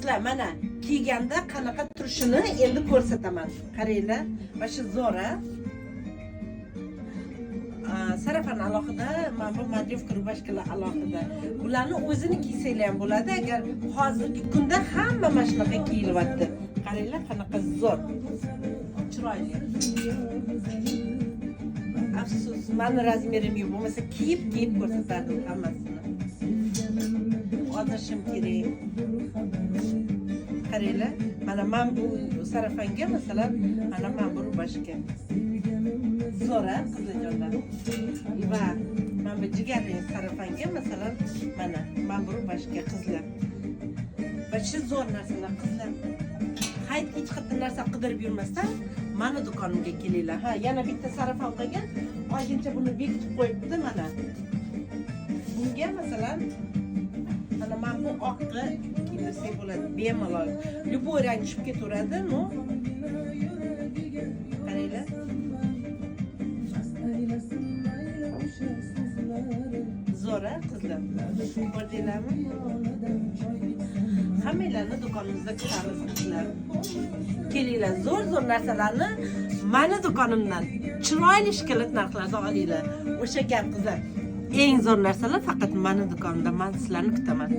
Qizlar, mana kiyganda qanaqa turishini endi ko'rsataman. Qaranglar, вообще zo'r, a? Сарафан alohida, mana bu мадревка рубашка lar alohida. Bularni o'zini kiysanglar ham bo'ladi. Agar hozirgi kunda hamma mana shunaqa kiyilyapti. Qaranglar, qanaqa zo'r. Chiroyli. Afsus, mani размер im yo'q. Bo'lmasa kiyib kiyib ko'rsatardim hammasini. Oldirishim kerak. Qaranglar, mana man bu сарафан ga, masalan, mana man bu рубашка. Zo'r, a, qizlarjonlar? Va mana bu jigarrang сарафан ga, masalan, mana man bu рубашка, qizlar. Вообще zo'r narsalar, qizlar. Hayt hech qayerda narsa qidirib yurmasdan mani do'konimga kelinglar. Ha, yana bitta сарафан qolgan. Ozgincha buni bekitib qo'yibdi mana. Bunga, masalan, mana mana bu oqqa kiydirsak bo'ladi bemalol. Любой rang tushib ketaveradi, но qaranglar. Mast aylasin mayli o'sha so'zlari. Zo'r, a, qizlar? Ko'rdinglarmi? Piyoladan choy ichsam. Hammanglarni do'konimizda kutamiz, qizlar. Kelinglar, zo'r zo'r narsalarni mani do'konimdan chiroyli shokolad narxlarda olinglar. O'sha gap, qizlar. Eng zo'r narsalar faqat mani do'konimda. Man sizlarni kutaman.